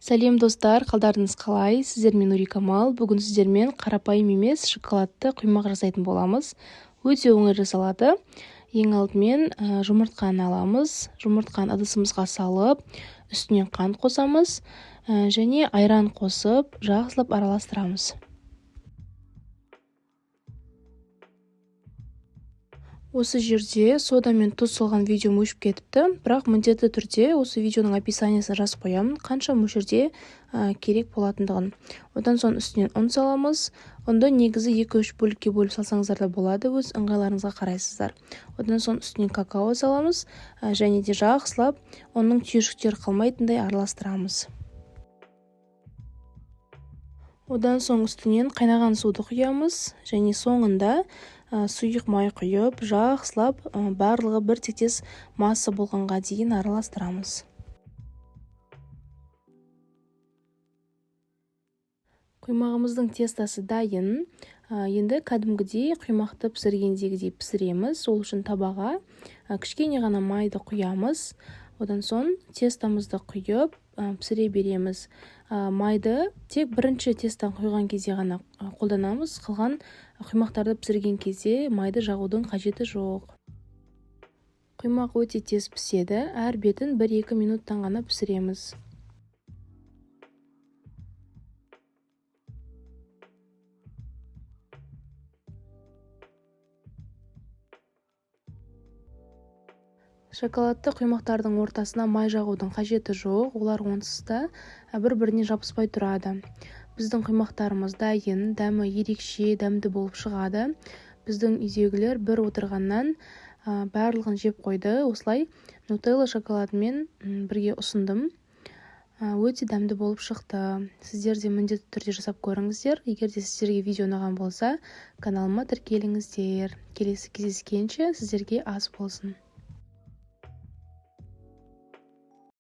Сәлем, достар! Қалдарыңыз қалай? Сіздермен Нури Камал. Бүгін сіздермен қарапайым емес шоколадты құймақ жасайтын боламыз. Өте оңай жасалады. Ең алдымен жұмыртқаны аламыз. Жұмыртқаны ыдысымызға салып, үстінен қант қосамыз және айран қосып, жақсылап араластырамыз. Осы жерде сода мен тұз салған видеом өшіп кетіпті, бірақ міндетті түрде осы видеоның описаниясына жазып қоямын, қанша мөлшерде керек болатындығын. Одан соң үстінен ұн саламыз. Ұнды негізі 2-3 бөлікке бөліп салсаңыздар да болады, өз ыңғайларыңызға қарайсыздар. Одан соң үстінен какао саламыз және де жақсылап ұнның түйіршіктері қалмайтындай араластырамыз. Одан соң үстінен қайнаған суды құямыз және соңында сұйық май құйып, жақсылап барлығы бір тектес масса болғанға дейін араластырамыз. Құймағымыздың тестасы дайын. Енді кәдімгідей құймақты пісіргендегідей пісіреміз. Ол үшін табаға кішкене ғана майды құямыз. Одан соң тестамызды құйып, пісіре береміз. Майды тек бірінші тестан құйған кезде ғана қолданамыз. Қалған құймақтарды пісірген кезде майды жағудың қажеті жоқ. Құймақ өте тез піседі. Әр бетін 1-2 минуттан ғана пісіреміз. Шоколадты құймақтардың ортасына май жағудың қажеті жоқ, олар онсыз да бір-біріне жабыспай тұрады. Біздің құймақтарымыз дайын, дәмі ерекше дәмді болып шығады. Біздің үйдегілер бір отырғаннан барлығын жеп қойды. Осылай нутелла шоколадымен бірге ұсындым. Өте дәмді болып шықты. Сіздер де міндетті түрде жасап көріңіздер. Егер де сіздерге видео ұнаған болса, каналыма тіркеліңіздер. Келесі кездескенше сіздерге ас болсын.